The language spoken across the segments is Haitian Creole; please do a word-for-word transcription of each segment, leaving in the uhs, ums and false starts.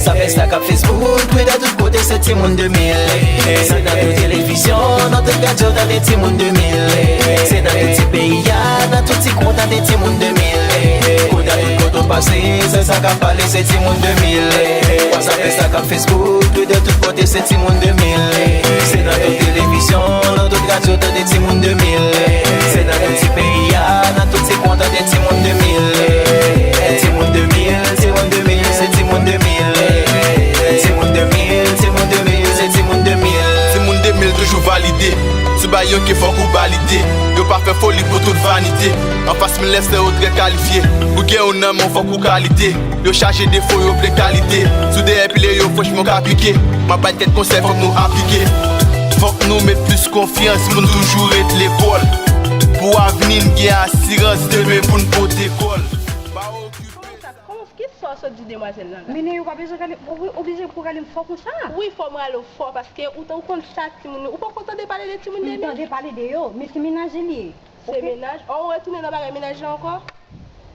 Sa fè sa k ap Facebook, Twitter, tout kote se timoun de mil. Se nan tout televizyon, nan tout radyo, tande timoun de mil. Se nan tout ti peyi a, nan tout ti kwen, tande timoun de mil. Kounye a tout kote w pase, se sa k ap pale, se timoun de mil. Wè sa fè sa k ap Facebook, Twitter, tout kote se timoun de mil. Se nan tout televizyon, nan tout radyo, tande timoun de mil. Se nan tout ti peyi a, nan tout ti kwen, tande timoun de mil. Timoun de mil, timoun de mil, se timoun de mil. Timoun de mil, timoun de mil, se timoun de mil. Timoun de mil toujou valide. Si w bay yon ke fòk ou valide. Yo pa fè foli pou tout vanite. Anfas milès yo trè kalifye. Pou gen yon nan men w fòk ou kalite. Yo chaje defo, yo vle kalite. Sou dèyè pile yo, franchman ka pike. M ap bay kèk konsèy, fòk nou aplike. Fòk nou met plis konfyans pou n toujou ret lekòl. Pou avni n gen asirans, demen pou n pote kòl. Pa okipe. Kòman sa, kòman, kisa w sot di demwazèl lan la? Mene, ou pa bezwen rale, ou, ou bezwen pou rale m fò konsa? Wi, fò m rale w fò, paske ou, ou konn sa timoun yo. Ou poko tande pale de timoun de mil? M tande pale de yo, men se mennaj li ye. Se mennaj? Ò, ou retounen nan bagay mennaj lan ankò?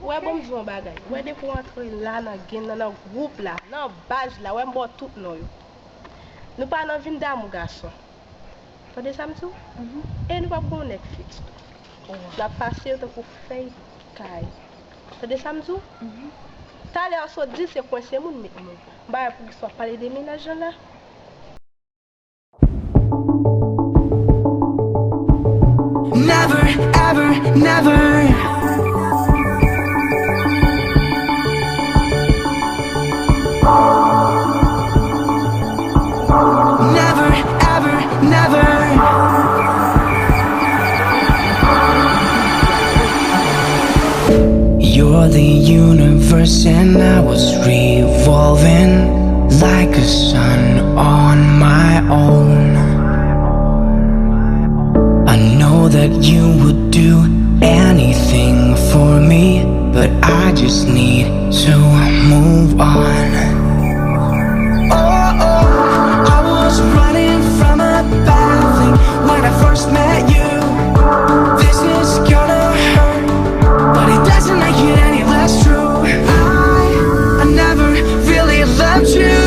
Wè, bon, m di w yon bagay. Wè, depi w antre la nan game nan, nan gwoup la, nan baz la, wè, m ba w tout non yo. Nou pa nan vin damou gason. Tande sa m di w? E nou p ap gen yon nèg fiks tou. N ap pase yo tankou fèy kay. Tande sa m di w? Talè w sot di se kwense moun met moun. M pa wè poukisa w ap pale de mennaj lan la. Never, ever, never. Never, ever, never. You're the universe and I was revolving like a sun on my own. I know that you would do anything for me, but I just need to move on. Oh, oh, I was running from a bad thing when I first met you. This is gonna hurt, but it doesn't make it any less true. I, I never really loved you.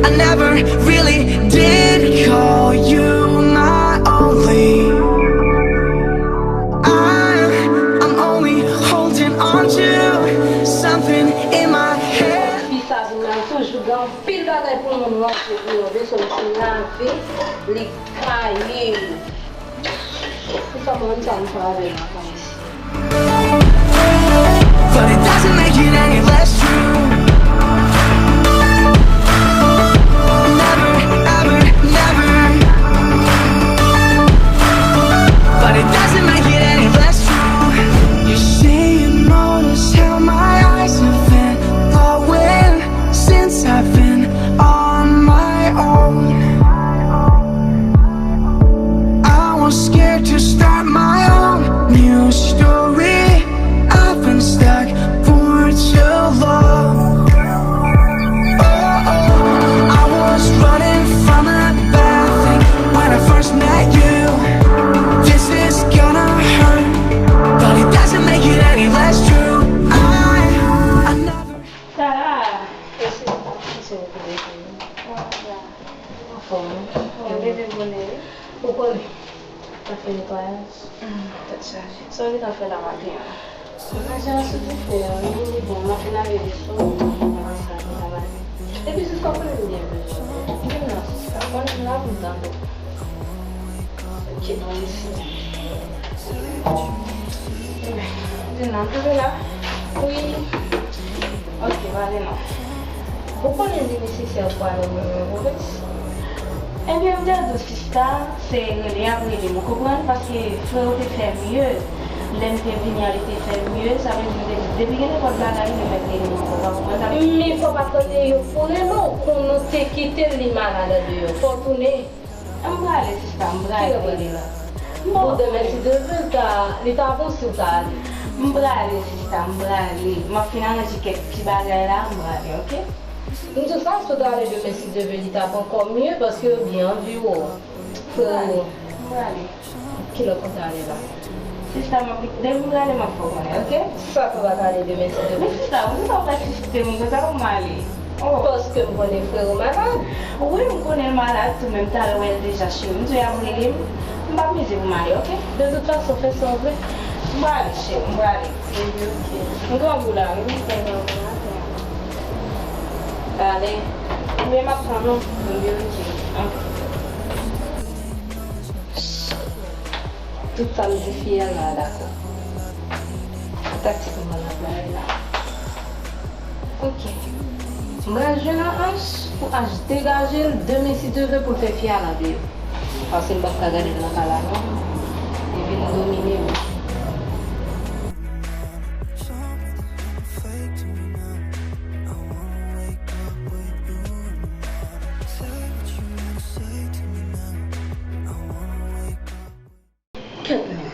I never really did call you my only. I, I'm only holding on to something in my head. Fi sa vin la toujou gen anpil bagay pou moun ranje pou yo. Bezwen ti lave, li kaye. Pou sa moun sa m travay nan kay isi. But it doesn't make it any less true. Never, ever, never. But it doesn't make it any less true. You see, you notice how my eyes have been glowing since I've been on my own. I was scared to start my own new story. I've been stuck for too long. Oh, oh, I was running from a bad thing when I first met you. This is gonna hurt, but it doesn't make it any less true. I, I never Sarah! Esi, esi, esi, esi. Anfòm, wi. Anfòm, wi. Bebe bonè, wi. Ou konnen, m ap fè netwayaj. Tèt chaje. Sa w gentan fè la maten an? Manje an sou dife a, wi, li bon, m ap vin lave vèso, m ap fè travay. Epi jis w ap konnen m byen bezwen w. Vin nan, sista, konnen m la pou m tande w. Ok, bon, mèsi. Dina, m toujou la. Wi. Ok, pale non. Ou konnen li nesesè pou ale nan yon pwovens? Ebyen, m te di w, sista, se rele y ap rele m, ou konprann? Paske frè w te fè mye. Lè m te vini an, li te fè mye. Sa vle di, m te di, depi gen nenpòt bagay, li mèt rele m ankò, w konprann sa? Men fò w pa tande yo pou rele w, konn ou te kite l, li malad andeyò. Fò w tounen. M prale, sista, m prale. Kilè w prale la? Bon, demen si Dye vle, li ta, li ta bon si w ta ale. M prale, sista, m prale. M ap fin aranje kèk ti bagay la, m prale, ok? M di w sa, si w ta ale demen si Dye vle, li t ap ankò mye, paske yo byen anvi wè w. Frè w. M prale. Kilè w kontan ale la? Sista, m ap, depi m prale, m ap fè w konnen, ok? Sa fè w pa t ale demen si Dye vle? Men sista, ou gentan pèsiste m konsa, kòman ale? Oh. Pòs Ke m konnen frero malad. Wi, m konnen l malad tou, men m t al wè l deja, cheri. M di w y ap rele m. M p ap mize pou m ale, oke? De tout fason, fè sa w vle. M prale, cheri, m prale. Epi, oke. M granmou la, wi. M fè granmou la, frè. Talè. Oubyen m ap tann ou. Epi, oke. Oke. Tout sa m di fi a la dakò. Taktik mwen ap bay la. Oke. M pral jwenn an H pou H degaje l demen si Dye vle pou l fè fi a la deyò. Paske m p ap ka gade l nan kay la non. Li vin domine m. Kèt men.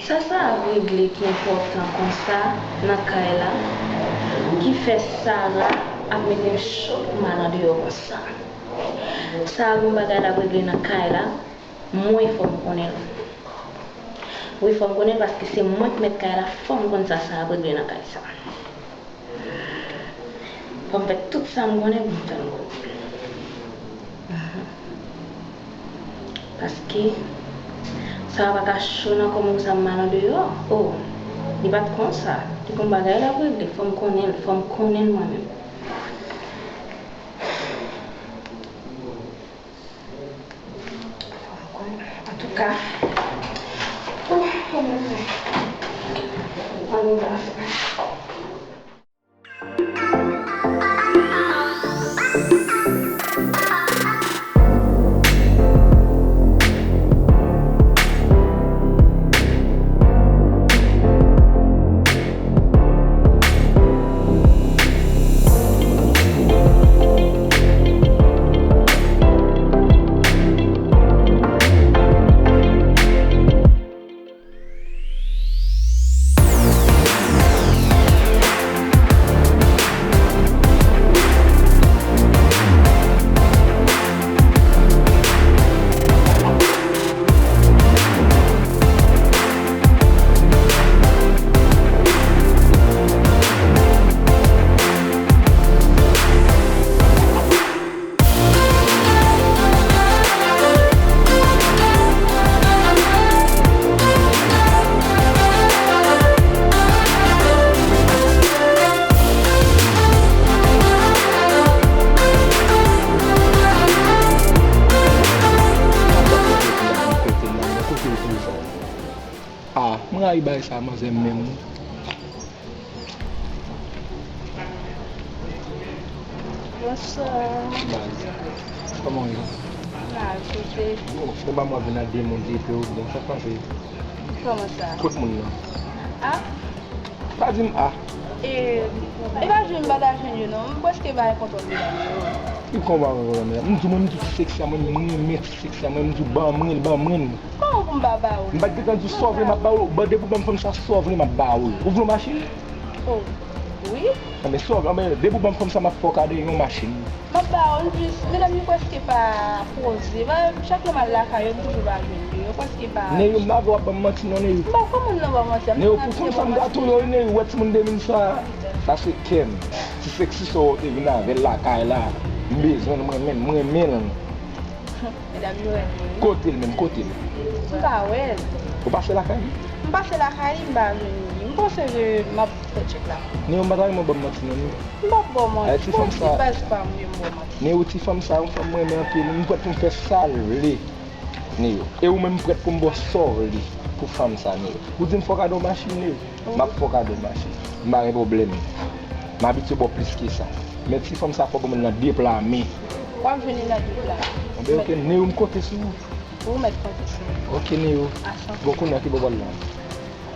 Sa Sarah regle ki enpòtan konsa nan kay la, ki fè Sarah ap mete m cho pou m al andeyò konsa? Sarah gen yon bagay l ap regle nan kay la, mwen fò m konnen l. Wi, fò m konnen l paske se mwen k mèt kay la, fò m konn sa Sarah ap regle nan kay sa. Fò m fè tout sa m konnen pou m fè l konnen. Paske sa pa ka cho nan kò m konsa m al andeyò. O, li pa t konsa. Li gon bagay l ap regle. Fò m konnen l. Fò m konnen l mwen menm. Antouka, oh, oh, oh, oh. Ann nou la fè. Ah, mwen rayi bagay sa, manzè m menm wi. Bonswa. Baz. Kòman w ye? Mal, kote? Bon, se pa mwen vin ak de moun epi w, bon, sa k pase? Kòman sa? Kot moun nan? Ah? Pa di m ah. E, e pa jwenn m pa ta jwenn yo non. M prèske bay kontwòl medam yo. Ki konba kontwòl medam? M di w mwen, m di w ti seksi a, mwen, mwen renmen ti seksi a, mwen, m di w ban mwen l, ban mwen l. Kòman pou m pa ba ou l? M pa t gentan di w sa w vle m ap ba ou l. Bon, depi w ban m fanm sa, sa w vle m ap ba ou l. Ou vle yon machin? Oh, wi. Anben, sa w vle, anben, depi w ban m fanm sa, m ap fè w kado yon machin. M ap ba ou l, anplis, medam yo prèske pa poze. Chak lè m al lakay yo, m toujou pa jwenn yo. Yo prèske pa. Neyou, m pa vle w ap ban m manti non, Neyou. M pa fè moun nan ba w manti. Neyou, pou fanm sa m gate w yo, Neyou, wè timoun de mil sa, sa se kè m. Ti seksi sa w te vin avè l lakay la. M bezwen l, mwen menm, mwen renmen l. Medam yo renmen l. Kote l menm, kote l? M pa wè l. Ou pase lakay li? M pase lakay li, m pa jwenn li. M panse ke m ap fè tchèk la. Neyou, m pa ta renmen w ban m manti non, Neyou. M p ap ba w manti. Bon, ti baz pa m, wi, m ba w manti. Neyou, ti fanm sa, yon fanm mwen renmen anpil. M prèt pou m fè sa l vle. Neyou. E ou menm, m prèt pou m ba w sa w vle pou fanm sa, Neyou. Ou di m fè w kado machin, Neyou. M ap fè w kado machin. M pa gen pwoblèm. M abitye ba w plis ke sa. Men ti fanm sa fò pou moun nan de pla men. W ap jwenn li nan de pla men. Anben, oke, Neyou, m konte sou ou. Ou mèt konte sou mwen. Oke, Neyou. Bon, kounye a ki bò w pral la?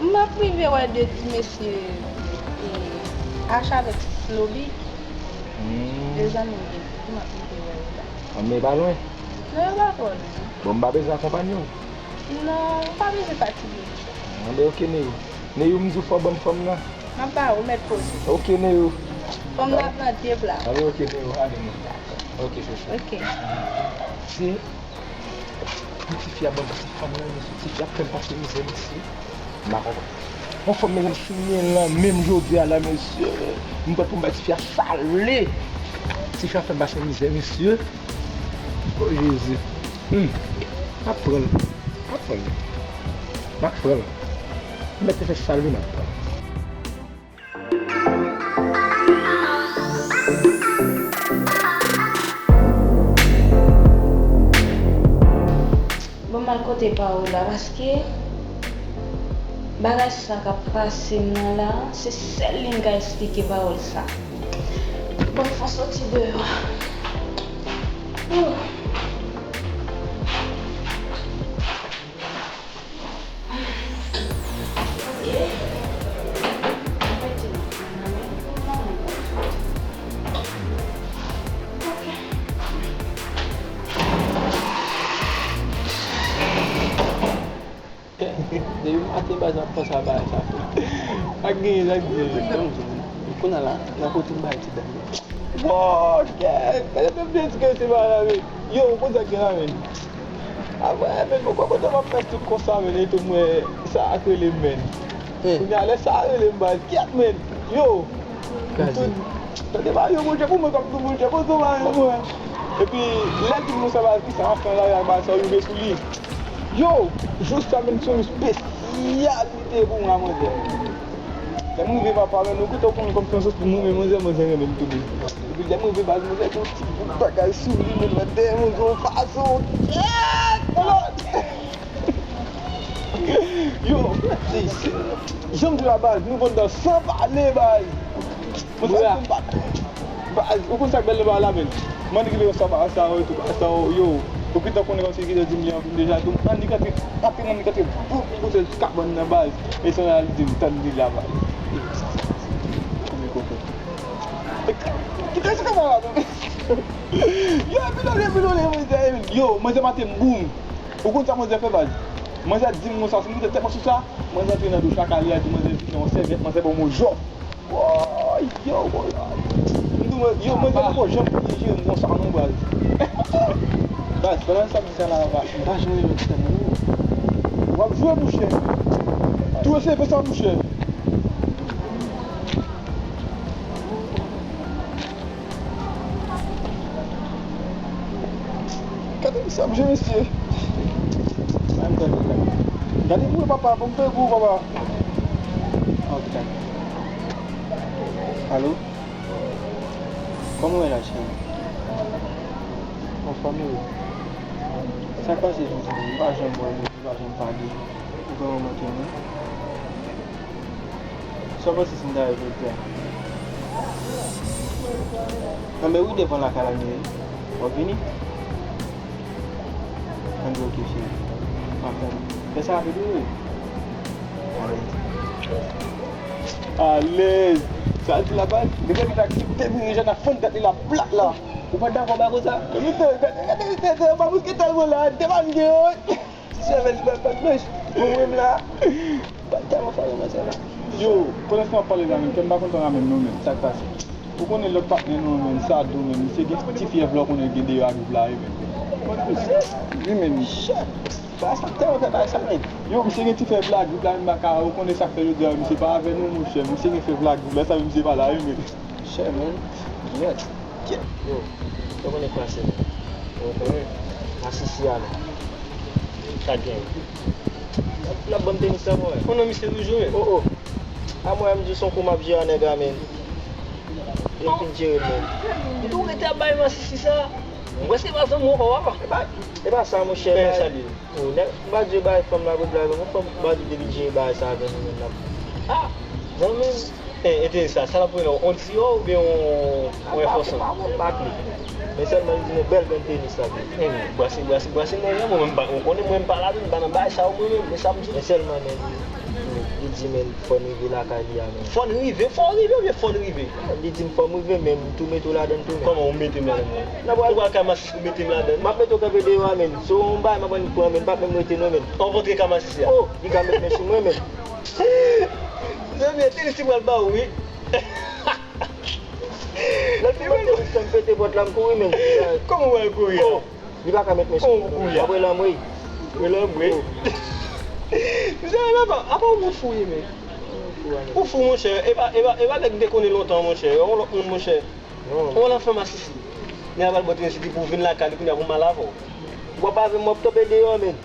M ap rive wè de ti mesye, e, Acha avèk Snoby. Hmm. De zanmi m gen. M ap rive wè yo la. Anben, e pa lwen? Non, yo pa twò lwen. Bon, m pa bezwen akonpanye w? Non, ou pa bezwen fatige. Anben, oke, Neyou. Neyou, m di w fò w ban m fanm nan. M ap ba ou, mèt poze. Oke, Neyou. Fanm nan ap nan de pla. Anben, oke, Neyou, ale non. Oke, se sa. Oke. Se pou tifi a ban m ti fanm nan, mesye, tifi a ap fè m pase mizè, mesye. M pa konprann. Anfòm, mezanmi, si m gen lan menm jodi a la, mesye, m pral pou m bay tifi a sa l vle. Tifi a fè m pase mizè, mesye. O Jezi. Hmm. M ap pran l. M ap pran l. M ap pran l. M mèt te fè sa l vle, m ap pran l. Bon, m al kote Paola, paske bagay sa k ap pase m nan la, se sèl li m ka eksplike pawòl sa. Bon, fò soti deyò. Ouh. Depi maten baz m ap panse a bagay sa. Sa k genyen, sa k genyen. Kounye a la, nan kote m bay ti dam nan. Woo, kèt! Gade menm de ti kèt se bagay la, men. Yo, ou konn sa k gen la, men. Apre, men, mwen kwè kote m ap fè tout konsa, men, epi mwen, sa a k rele m, men. Kounye a, lè sa a rele m, baz, kèt, men. Yo! Kraze. Tande ba yo, monchè, pou mwen, kòm tou monchè, poze w ba yo, mwen. Epi, lè l di m konsa, baz, ki sa m ap fè nan lari ak baz sa, yo rive sou li. Yo! Jou sa, men, se yon jou espesyal li te ye pou mwen, manzè. Lè m rive, papa, men, nou koute w konnen kòm se yon sòs pou mwen, men, manzè, manzè renmen m tou, men. Epi, lè m rive, baz, manzè, gen yon ti bout bagay sou li, men, nan dèyè, manzè, yon fason. Kèt! Yo, jan m di la, baz, nou vann dan san pale, baz. Mwen sa m bat. Baz, ou konn sa k bèl nan bagay la, men. Mwen annik rive yon sa, baz, sa, yo, tou, baz, sa, yo. Ou gentan konnen kòmsi li gentan di m li anvi m deja, tou. Annik antre, antre, annik antre, boum, li pote kabann nan, baz. E sa la, li di m, tann li la, baz. Kite se kabann la, men. Yo, epi nou, epi nou, epi nou, yo, manzè maten m, boum. Ou konn sa manzè fè, baz? Manzè di m konsa, si m kite tèt mwen sou sa, manzè antre nan douch la, kale a, di manzè vin nan yon sèvyèt, manzè ban m yon jòf. Woy, yo, woy, woy. M di mwen, yo, manzè poko janm te jere m konsa non, baz. Baz, pandan sa m di sa la, baz, m pa janm renmen ti tèt mwen, non. W ap jwe, mouchè. Tou eseye fè sa, mouchè. Gade misye ap jwe mesye. Gade pou papa, fò m fè pou papa. Ok. Alo? Kòman w ye la, cheri? Anfòm, wi. Sa k pase jodi a? M pa janm wè w, m pa janm pale. Ou vrèman manke m, wi. Sa w panse si m ta rive jodi a? Anben wi, devan lakay la m ye wi. W ap vini? Anben oke, cheri. M ap tann ou. Fè sa rapid wi. Alèz. Alèz. Sa di la baz, nèg la vin aksepte vin jwenn nan fann tèt li la plat la. Ou pa t dakò ba konsa? Gade, gade, gade, gade, ba mousketan mwen la, te pa m gen yo. Ti sèvèl li bat, bat blanch. Bon, mwen menm la. M pa tèlman fòme manzè la. Yo, pandan se tan w ap pale la menm, kè m pa kontan la menm non menm, sa k pase? Ou konnen lòt patnè nou an menm, Sado menm, misye gen ti fyèv la, ou konnen l gen deyò a gwoup la wi menm. Wi menm. Shit. Sa, sa tèlman fè bagay sa menm. Yo, misye gen ti fyèv la gwoup la menm, baka, ou konnen sa k fè jodi a, misye pa avè nou, monchè. Misye gen fyèv la gwoup la, sa vle di misye pa la wi menm. Shit, menm. Kiyès? Yo, yo konnen k pase menm. Yo konnen. Masisi a menm. Sa gen. N ap ban m tenis la, mwen. Konnen misye toujou, men. Oh, oh. A mwen, m di w se yon kou m ap jere a nèg la, men. Yo fin jere m, men. M tou rete ap bay masisi sa. M prèske pa zanmi w ankò, papa. E pa, e pa sa, monchè. Fè salye. Oh, nèg, m pa di w bay fanm la pou blayi, men fanm, m pa di w depi jere bagay sa avè nou menm la. Ah, zanmi m. E, e te sa, sa l ap rele w, on tiyò oubyen on, on enfòsan? Apa, apa, apa, apa. Men sèlman li di nou bèl grenn tenis la, wi. E, men, brase, brase, brase, non, mwen menm, ou konnen mwen m pa ladann, m pa nan bagay sa yo mwen menm, men sa m di. Men sèlman, men, li, li di, men, fò n rive lakay li a, men. Fò n rive, fò w rive oubyen fò n rive? Non, li di m fò m rive, men m tou mete w ladann tou, men. Kòman ou mete m ladann? Ou pral kay masisi pou mete m ladann? M ap mete w kanpe deyò a, men. Si w yon bagay, m ap annik pran, men. M p ap menm rete, non, men. Ou ap antre kay masisi a? Oh, li ka met men sou mwen, men. Zanmi, tenis li pral ba ou, wi. Lè l fin mete tenis la, m pete pòt la, m kouri, men. Kòman w al kouri a? Oh, li pa ka met men sou mwen. Kòman w kouri a? M ap rele anmwey. Rele anmwey. Oh. Misye, apa, apa w fou ye, men? Ou fou, monchè. E pa, e pa, e pa nèg m te konnen lontan, monchè. Yon lòt moun, monchè. Yon lanfè masisi. Nèg la pral bò teren siti pou vin lakay li, kounye a pou mal avè w. W ap avè m, w ap tonbe deyò, menn.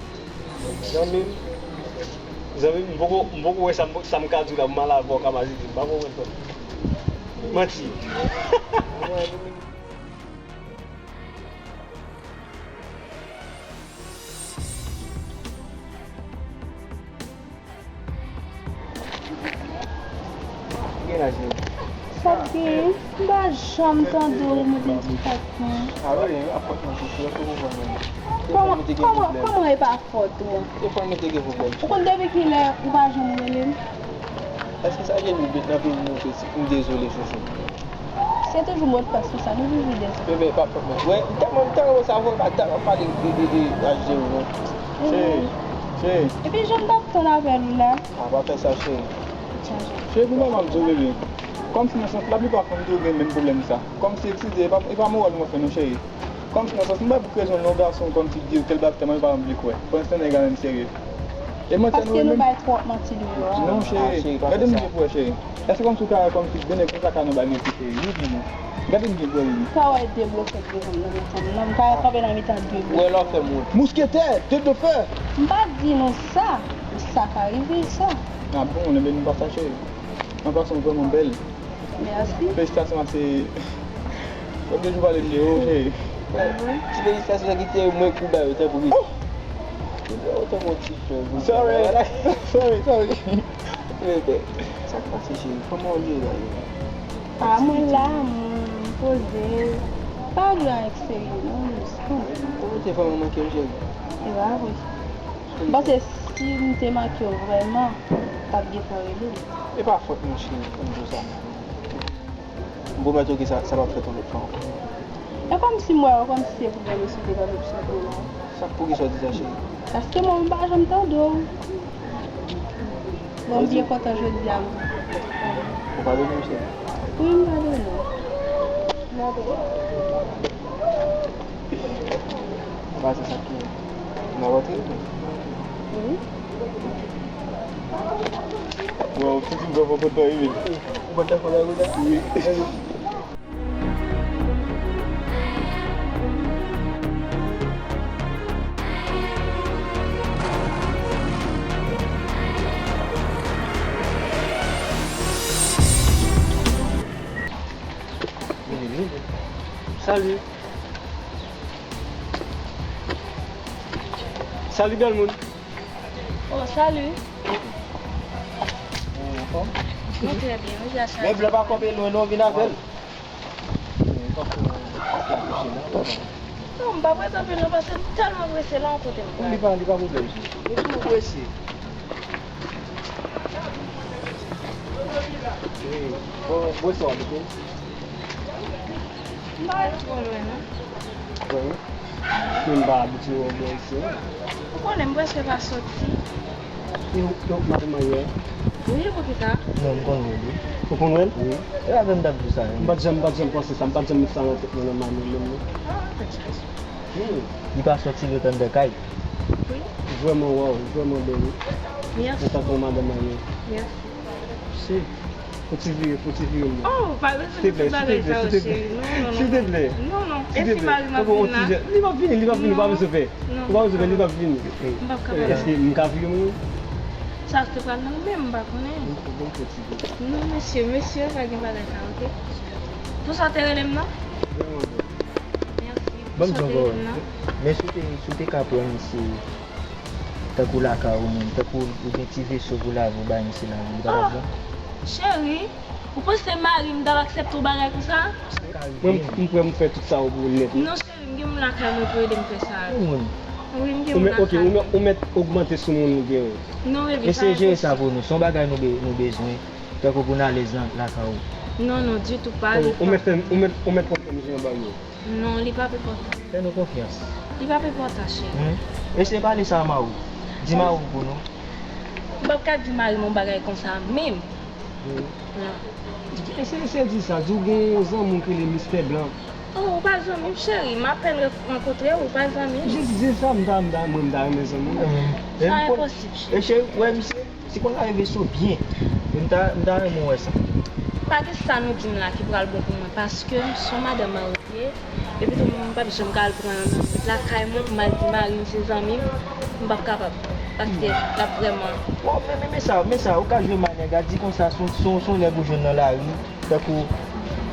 Zanmi m, zanmi m, m poko, m poko wè sa m, sa m ka di w la pou mal avè w, ka masisi. M pa konprann, frè m. Manti. Gen laj li. Sa k gen? M pa janm tande w remonte ti fòt mwen. A wi, apòt mwen tou, se ou konprann mwen. Kòman, kòman, kòman e pa fòt ou? Se fòt mwen te gen pwoblèm. Ou konn depi kilè ou pa janm rele m? Èske sa gen nou de nan peyi nou ke si m dezole chouchou? Se toujou modpas ou sa, nou toujou dezole. Bebe, pa fòt mwen. Wè, m tèlman, m tèlman wè sa vre, m pa t ap pale de, de, de, achte ou non. Cheri, cheri. Epi jan m t ap tann apèl ou la. A, pa fè sa, cheri. Cheri, pou mwen, m ap di w, bebe. Kòmsi nan sans, laplipa fanm toujou gen menm pwoblèm sa. Kòmsi, eskize, e pa, e pa mowal mwen fè non, cheri. Kòmsi nan sans, m pa pou kreze yon non gason, kòmsi di w tèl bagay, tèl bagay, pa anvi kwè. Pandan se tan nèg la menm serye. E manti a nou renmen. Paske nou bay twòp manti deyò a. Non, cheri. Gade m byen pou wè, cheri. Èske kòmsi w ka wè kòmsi de nèg konsa ka nan bay manti, cheri? Wi, di m. Gade m byen pou wè, wi. Sa w wè de blofè k devan m nan mitan m nan, m ka kanpe nan mitan de blofè. Ou wè lè w fè m wont. Mousketè, tèt de fè. M pa di nou sa. Sa ka rive, sa. A bon, enben nou pa fache. An pasan, ou vrèman bèl. Mèsi. Felisitasyon a se. Fòk toujou pale m de ou, cheri. Ti felisitasyon ki te mwen kou ba yo, tanpri. Oh! Ou tankou yon ti frè. Sorry. Sorry, sorry. Bebe, sa k pase, cheri? Kòman w ye la, yo? A, mwen la, mwen poze. Pa gen anyen k serye, non, jis kanmenm. Ou te vrèman manke m, cheri? E pa vre. M panse si m te manke w vrèman, w t ap gentan rele m. E pa fòt mwen, cheri, pou m di w sa. M pwomèt ou ke sa, sa p ap fèt yon lòt fwa ankò. E kòmsi m wè w, kòmsi se pou bèl ou site pa t ap site la. Sa k poukisa w di sa, cheri? Paske mwen, m pa janm tande w. Bon, m byen kontan jodi a, m. Ou padone m, cheri? Wi, m padone w. M padone w. Ba, se sa ki. N a rantre? Wi. Waw, pitit bò poko ta rive. Ou pa dakò la, wi. Salut. Salut, bèl moun. Oh, salut. Ou anfòm? Nou trè byen, wi, Jacques. Men blan pa kanpe lwen non, vin avè l. Non, m pa prese anpil non, paske m tèlman prese la, yon kote m pral. Li pa, li pa pwoblèm. Li tou prese. Wi. Bon, bonswa, mesye. M pa ret twò lwen, non. Wi. Men m pa abitye wè w bò isi, non. Ou konnen m prèske pa soti. Yo, yo, madanm Manuel. Wi, poukisa? Non, m konn wè l, wi. Ou konn wè l? Wi. E avè m t ap di sa, wi. M pa t janm, m pa t janm panse sa, m pa t janm met sa nan tèt mwen nan Manuel menm, non. Ah, tèt chaje. Hmm. Li pa soti, li ret anndan kay. Wi. Vrèman, waw, vrèman bèl, wi. Mèsi. Antanke yon madanm Manuel. Mèsi. Fò ti vire, fò ti vire m nan. Oh, pa bezwen di tout bagay sa yo, cheri. Non, non, non. Silvouplè. Non, non. E si mari m ap vin la? Li p ap vini, li p ap vini, ou pa bezwen pè. Ou pa bezwen pè, li p ap vini. M p ap kapab. Èske m ka vire m nan? Sa se pral nan men m, m pa konnen. Non, mesye, mesye, pa gen bagay sa, oke? Pou sa w te rele m nan? Mèsi. Pou sa w te rele m nan? Men si w te, si w te ka pran misye tankou lakay ou menm, tankou ou gen ti veso pou lave, ou bay misye lave, li pa t ap bon? Oh, cheri, ou panse mari m t ap aksepte yon bagay konsa? Mwen, m prè m fè tout sa pou ou nèt, wi. Non, cheri, m gen moun lakay mwen pou ede m fè sa. Ki moun? Wi, m gen moun lakay mwen. Ou mèt, ok, ou mèt, ou mèt ogmante sou moun ou gen yo. Non, baby, pa enposib. Mesye, jere sa pou nou. Se yon bagay nou be-, nou bezwen. Tankou pou n alèz nan lakay ou. Non, non, ditou, pa enpòtan. Ou mèt fè m, ou mèt, ou mèt pran fè m jan ba yo. Non, li p ap enpòtan. Fè nou konfyans. Li p ap enpòtan, cheri. Hmm? Eseye pale sa a mari w. Di mari w pou nou. M p ap ka di mari m yon bagay konsa menm. Hmm. Non. Eseye, eseye di sa. Di w gen yon zanmi w ki rele Mistè Blan. Oh, ou pa zanmi m, cheri. M apèn re-, rankontre w, ou pa zanmi m. Jis di sa, m ta, m ta, mwen, m ta renmen zanmi w. Sa enposib, cheri. E cheri, w wè misye? Se konn lave veso byen. M ta, m ta renmen wè sa. Pa gen sa nou di m la ki pral bon pou mwen, paske m se yon madanm marye, epi tou m p ap janm ka al pran yon nonm lakay mwen pou m al di mari m se zanmi m, m p ap kapab, paske l ap vrèman. Bon, men, men, men sa, men sa, ou ka jwe manèg a, di konsa, se yon, se yon, se yon nèg ou jwenn nan lari, tankou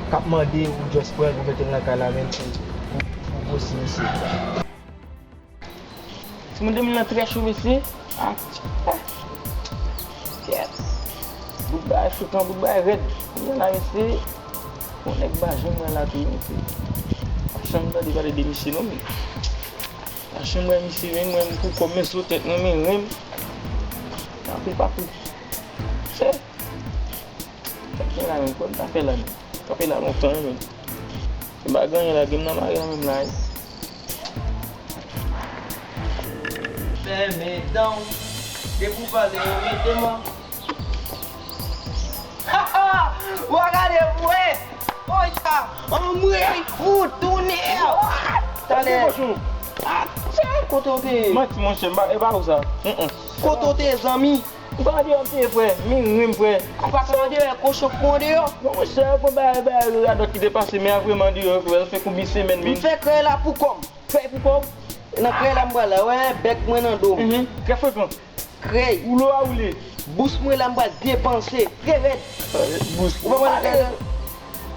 k ap mande ou just pran l, ou mete l nan kay la, menm pou, pou, pou gwosi misye. Timoun de moun nan trè cho mesye. Atchè. Kèt. Bout bagay frekant, bout bagay rèd. Kounye a la mesye, yon nèg m pa janm wè la tou mesye. Pa janm tande pale de misye non men. Pa janm wè misye men, mwen m pou kò m men sou tèt mwen men renm. Papou papou. Chè. Sa k gen la menm, kòb ta fè la menm. Kanpe la lontan wi menm. M pa gen anyen la, gen m nan mare la menm la wi. Fèmen dan w. Depi w pale yo mete m an. Ha ha! W a gade vre! Oya! Anmwey! Ou tounen! Talè! Atchè! Kote w te ye? Manti monchè, m pa, e pa ou sa. Mm, mm. Kote w te ye zanmi? M pa andeyò m te ye frè, m ri m frè. Ou pa ka andeyò, kochon k pran andeyò. Non monchè, yo pran bagay, bagay radòt ki te pase, men a vrèman andeyò frè, sa fè konbyen semèn menm. M fè krèy la pou kò m. Krèy pou kò w? Nan krèy la m pral la, wè bèk mwen nan do m. Mhm. Trè frekan. Krèy. Woulo a woule. Bous mwen la m pral depanse. Trè rèd. Bous. Ou pa wè nan krèy la?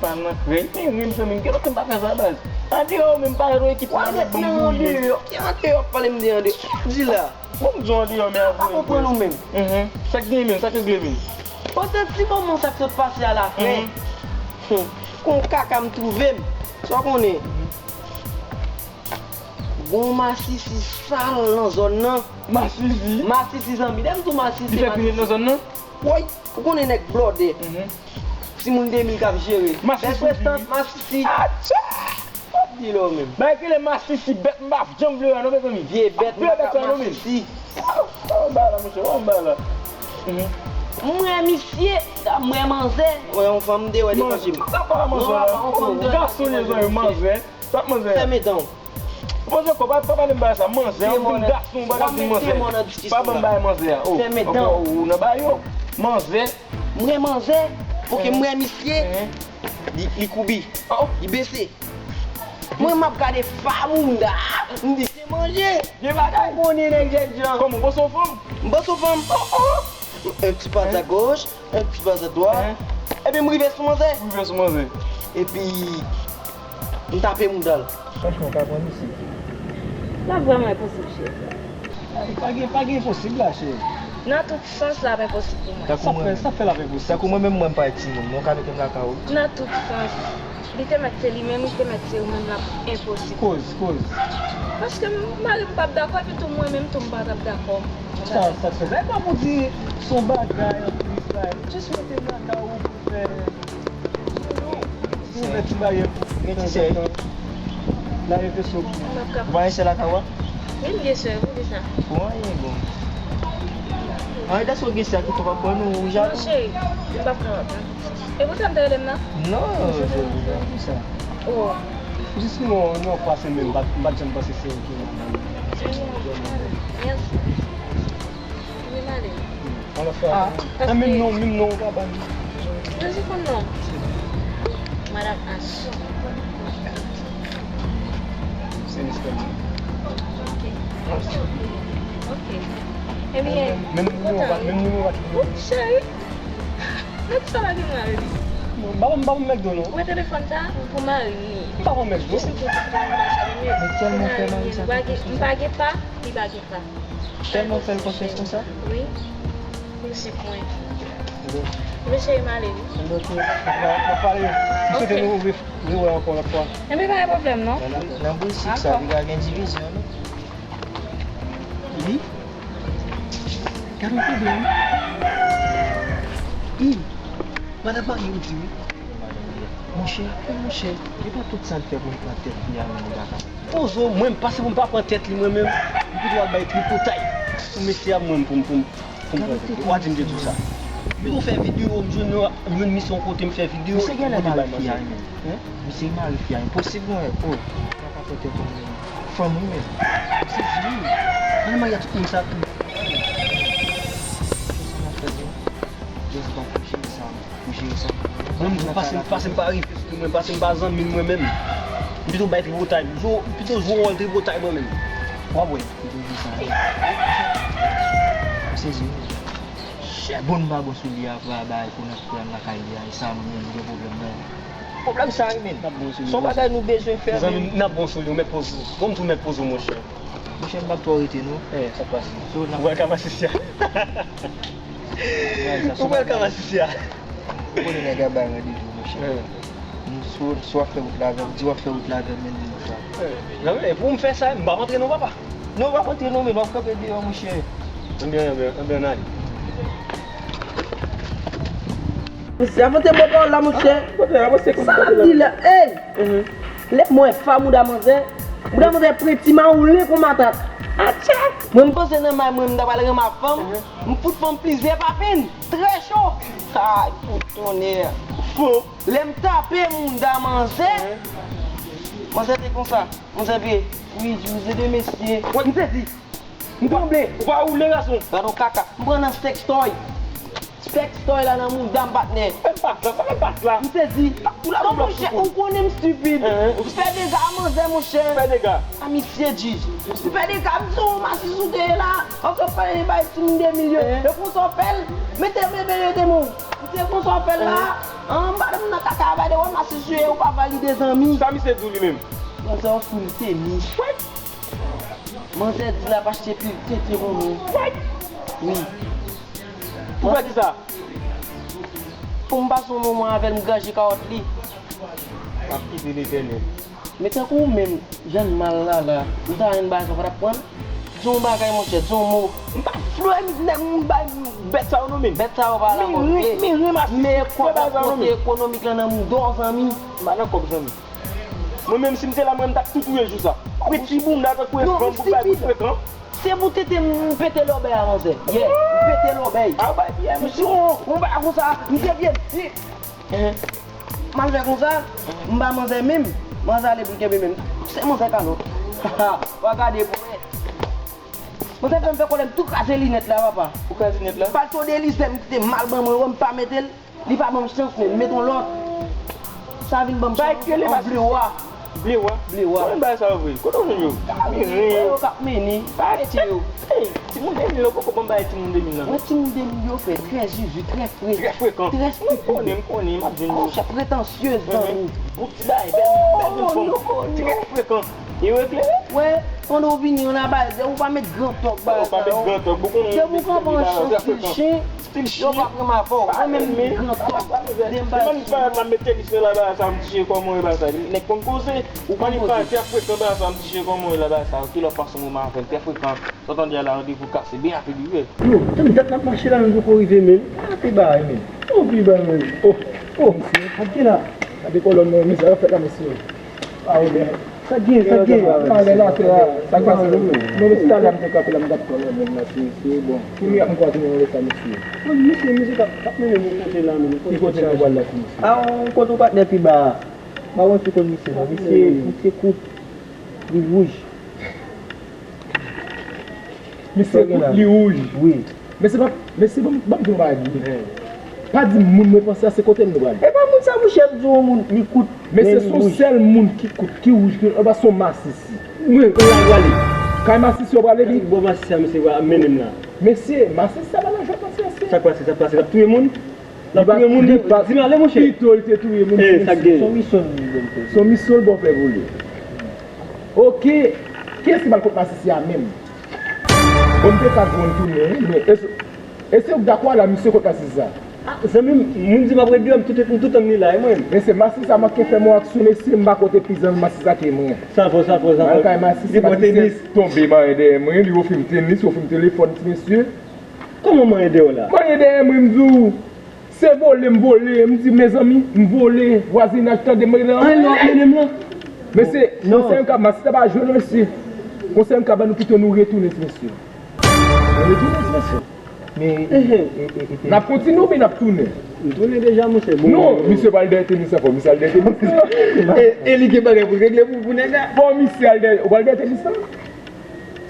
Pa nan krèy, men ri m zanmi m, kilòk m pa fè sa baz. Andeyò menm pa yon ekip nan met ban m bouyi menm. Ki andeyò, pale m de andeyò. Sa w di la? Bon, m di w andeyò, men avwe m. Pa konprann ou menm. Mhm. Sa k gen menm, sa k regle menm? Pandan ti moman sa k sot pase a la frè. Mhm. Hum. Kon kaka m twouve m. Sa w konnen? Gon masisi sal nan zòn nan. Masisi? Masisi zanmi. Lè m di w masisi, li fè pitit nan zòn nan? Woy, ou konnen nèg blòdè. Mhm. Timoun de mil k ap jere. Masisi. Bèl prestan, masisi. Atchè! Di lè w menm. Bay kile masisi bèt m pa janm vle wè non mezanmi. Vye bèt m pa ka masisi. Anba la monchè, anba la. Mwen misye, mwen manzè, wè yon fanm de wè devan je m. Sa pa manzè la. Gason de zan yo manzè. Sa manzè. Fèmen dan w. Manzè kò, pa, pa pale m bagay sa. Manzè, ou vin gason, ou pa ka di manzè. Pa ban m bagay manzè a. Oh, fèmen dan w. Ou nan bagay yo. Manzè. Mwen manzè, oke mwen misye. Li, li koubi. Oh. Li bese. Mwen m ap gade famounda, m di se manje. Gen bagay. Ou konnen nèg jènjan. Kòman, ou panse w fanm? M panse w fanm. Oh, oh. Un petit pas à gauche, un petit pas à droite. Epi m rive sou manzè. Ou rive sou manzè. Epi m tape mounda l. Franchman, w ka pran misye. L ap vrèman enposib, cheri. Ay, pa gen, pa gen enposib la, cheri. Nan tout sans, l ap enposib pou mwen. Sa fè, sa fè l ap enposib? Tankou mwen menm, mwen m pa timoun, men w ka mete m lakay ou. Nan tout sans. Li te mèt se li menm, li te mèt se ou menm, l ap enposib. Koz, koz. Paske m, mari m p ap dakò, epi tou mwen menm tou m pa t ap dakò. Sa, sa k fè sa? E pa pou di se yon bagay anplis la. Jis mete m lakay ou pou fè. Ou fè ti baryè pou mwen. Gen ti sè. La rete sou. Ou pa gen sè lakay ou a? Wi, m gen sè, poukisa? Pou anyen, bon. Anyen, dèske w gen sè ki tou pa pran nou, ou jalou? Non, cheri, m p ap kapab. E pou sa m te rele m nan? Non, jodi a, pou sa. Oh. Jis nou, nou pase menm, m pa t, m pa t janm panse se ou ki nan. Mèsi. Vin ale. An lòt fwa. Ah, menm non, menm non, ou pa ban m. Jezi konn non. Madam H. Se Mister Moon. Ok. Ok. Ebyen, menm nimewo pa, menm nimewo pa. Cheri. Mèt sa pa gen mari. M pa konn, m pa konn McDo non. Wè telefòn sa pou mari. M pa konn McDo. Jis pou tout moun mache. Mwen tèlman fè mari sa. M pa gen pa, li pa gen pa. Tèlman fè l konfyans konsa? Wi. Mesye mwen. Mesye m ale wi. N ap pale. M swete nou rewè ankò lòt fwa. Enben pa gen pwoblèm non. Nan, nan boutik sa, li ka gen divizyon non. Wi. Gade yon pwoblèm. Wi. Madan mari ou di wi. Monchè, monchè, e pa tout sa l fè pou m pran tèt li a menm, gata. Poze w, mwen m pase pou m pa pran tèt li mwen menm. M pito al bay tripotay pou mesye a mwen pou m, pou m, pou m pran tèt li. Ou pa di m te di w sa. Yo fè videyo, m jwenn yo, m jwenn misye yon kote m fè videyo. Misye genlè mari fi a wi menm. Misye mari fi a, enposib mwen. Oh, papa pran tèt mwen menm. Fanm wi menm. Misye di wi. Mwen mari a tout moun sa tou. Sa m ap fè di w. Just back. Mwen, pase, pase m pa rive sou mwen, pase m pa zanmi mwen menm. M pito bay tripotay, m pito jwe wòl tripotay mwen menm. W ap wè. M sezi. Chè, bon, m pa bon sou li a, pa bay pou n ap pran lakay li a, e sa mwen menm gen pwoblèm nan. Pwoblèm sa wi, men. Se yon bagay nou bezwen fè, mezanmi, men. N ap bon sou li, ou mèt poze w. Bon, m tou mèt poze w, monchè. Monchè, m p ap twò rete, non. Eh, sa k pase? So, n ap Ou pral ka masisi a. Ou pral ka masisi a. Ou konnen nèg ap bay randevou, monchè. Eh. Nou, si w, si w ap fè wout la avè m, di w ap fè wout la avè m, men nou sa. Eh. Nan, men pou m fè sa, m p ap antre non, papa. Non, w ap antre non, men w ap kanpe deyò, monchè. Anbyen, anbyen, anbyen, n ale. Mesye, avanse bò pa w la, monchè. Sa ap di la, ey! Lè m wè fa mouda manzè, mouda manzè preti mawoule kon matant. Atchè! Mwen, m panse nan may mwen, m ta pral renmen fanm. M fout fanm plizyè papin. Trè cho. Ay, pou tonnè. Fo. Lè m tape mouda manzè, manzè te konsa. Manzè vye. Wi, jwize de mesye. M sezi. M tranble. Ou pa woule, gason. Gad yon kaka. M pran nan sextoy. Sextoy la nan mouda m, patnè. Fè m pas la, fè m pas la. M sezi. Ou la, non, monchè, ou konnen m stipid. M fè dega a manzè, monchè. Fè dega. A misye jij. M fè dega, m di w masis ou te ye la. Ankò pale bay timoun de mil yo. E konsa w fè l. Mete bebe yo de mou. M di e konsa w fè l la. An, m pa nan kaka a bay de wè masis ou ye, ou pa valide zanmi. Sa misye di w li menm? Manzè ofri m tenis. Manzè di l ap achte pil tete pou mwen. Wi. Pou fè kisa? Pou m pase yon moman avè l, m granje kawòt li. M ap kite Letènèl. Men tankou ou menm, jan n mal la la, ou ta renmen bagay sa w pa t ap pran l? Di yon bagay, monchè, di yon mo. M pa vle m bay bèt sa yo non, men. Bèt sa yo pa la, men, men, men, men kòb la, kote ekonomik lan nan mouda w, zanmi. M pa nan kòb, zanmi. Mwen menm, si m te la, mwen, m t ap tou touye jou sa. Preti bounda tankou espanm pou bay kout frekan. Se pou tete m pete lòbèy a manzè. Yeah, m pete lòbèy. A, bay pye, m si on, on bagay konsa, m te vye. M al fè konsa, m ba manzè menm. Manzè ale pou l kenbe menm. Se manzè kalòt. W a gade pou wè. Manzè fè m fè kòlè, m tou kraze linèt la, papa. Ou kraze linèt la? Palto de Lizè, m kite mal ban mwen, wè m pa mete l. Li pa ban m chans, men m met yon lòt. Sa vin ban m chans, yon blewa. Blewa? Blewa. Konnen bagay sa yo vre? Kote w jwenn yo? Miren. Yo k ap mennen. Mete yo. Ey, timoun de mil yo poko ban m bagay timoun de mil lan. Mwen timoun de mil yo fè trè zuzu, trè fre. Trè frekan. Trè stipid. M konnen, m konnen, m ap jwenn yo. Monchè, pretansyez, zanmi. Bon ti bagay, bèl, bèl moun fanm. Trè frekan. E yo eklere? Wè, pandan w vini, yon abazè, ou pa met gran tòg bagay sa yo. Ou pa met gran tòg, ou konnen. Depi w kanpe an chan stil chen. Yo p ap renmen avè w. Mwen menm, gran tòg. Demen m pa met tenis nan la bagay sa, m ti chen kòman w ye bagay sa. Nèg konn koze. Ou konn koze. Trè frekan bagay sa, m ti chen kòman w ye la bagay sa. Kilè w pase yon moman avè l, trè frekan. Sa w tande a la, randevou kase byen rapid wi. Yo, tann dat n ap mache la, nou poko rive menm. Gade bagay menm. Yon pi bagay menm. Oh, oh, mesye, gade la. Gade kòlòn nan, mesye, sa fèt la, mesye. Ah, oubyen. Sa gen, sa gen. Talè la, se la. Sa k pase? Non, men se talè a m te kanpe la, m t ap pran nan menm la, se, se bon. Kounye a m kwaze yon lòt sa, mesye. Bon, mesye, mesye k ap, k ap mennen nou kote la, menm. Ki kote nou pral la, ti mesye? Ah, on kote yon patnè pi ba a. M pa konn si w konn misye, non. Misye, misye kout, li wouj. Misye kout, li wouj. Wi. Mesye, ban, mesye, ban, ban m di yon bagay pou ou. Pa di moun mwen panse a, se kote m nou pral. E pa moun sa, monchè, m di yon moun, li kout, men li wouj. Mesye, se yon sèl moun ki kout, ki wouj, ki, anba se yon masisi. Wi, kounye a l prale. Kay masisi yo prale, li. Bon, masisi a, mesye, ap mennen m la. Mesye, masisi a pa nan jwèt, mesye. Sa k pase, sa k pase, l ap touye moun? L ap touye moun, di m ale, monchè. Pito l te touye moun. Eh, sa k gen? Se yon misyon li bon fè. Se yon misyon l bon fè pou li. Ok. Kiyès ki pral kot masisi a menm? Bon, m te ka jwenn tounen, wi, men èske, èske w dakò la, misye kot masisi a? Ah, zanmi m, moun di m ap ret deyò, m tout, m tout tann li la, e mwen menm. Mesye, masisi a manke fè m yon aksyon, mesye, m pa kote pizan masisi a ke mwen. Sa fò, sa fò, sa fò. Mwen kay masisi, masisi tonbe, mare dèyè mwen, li ofri m tenis, ofri m telefòn, ti mesye. Kòman manyen dèyè w la? Manyen dèyè mwen, m di w, se vole m vole, m di, mezanmi, m vole, vwazinaj tande m, mwen nan. An, lè w ap mennen m lan? Mesye, konsèy m ka, masisi a pa jwenn mesye. Konsèy m ka ba nou, pito nou retounen, ti mesye. Nou retounen, ti mesye. Men, e, e, e, e, n ap kontinye oubyen n ap tounen? M tounen deja, monchè. Bon, non, misye pral dèyè tenis ankò, misye al dèyè tenis. E, e li gen bagay pou l regle pou, pou nèg la? Bon, misye al dèyè, ou pral dèyè tenis la?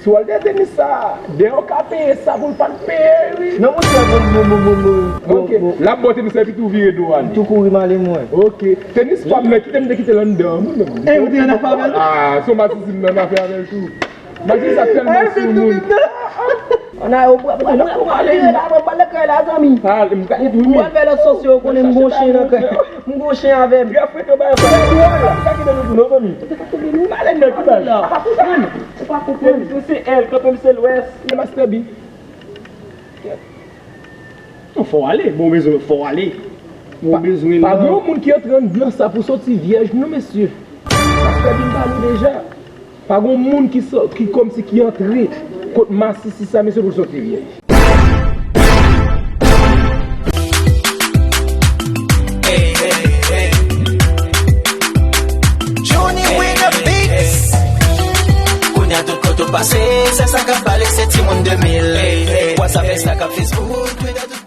Twòl de tenis sa, dèyè w ka peye sa pou l pa t peye, wi. Non, monchè, bon, bon, bon, bon, bon, bon, Ok, bon. L ap bò tenis la epi tou vire do ale. Tou kouri m ale mwen. Ok, tenis pa m nan, kite m te kite l anndan an, moun menm. E, ou te annafè avè l? Ah, se yon masisi m nan annafè avè l tou. Masisi sa tèlman sou moun. Ann ale, ou pral ale la, ou pral ale kay la, zanmi. Ah, m ka di wi. Ou pral fè lòt sòsye, ou konnen m gon chen nan kay. M gon chen avè m. Trè frekan bagay sa. Sa ki de nou non, zanmi. M ale nan ki bagay. Ou pa konprann. Ou pa konprann. Se L, kanpe m se Lwès. E Master B. Non, fò w ale. Bon, bezwen fò w ale. Bon, bezwen Pa gen yon moun ki antre anndan sa pou soti vyèj, non, mesye. Master B m pale deja. Pa gen yon moun ki sò, ki kòmsi ki antre kot masisi sa, mesye, pou l soti vyèj. Johnny Winner Beats. Kounye a tout kote w pase, se sa k ap pale, se timoun de mil. WhatsApp, Instagram, Facebook, Twitter, tout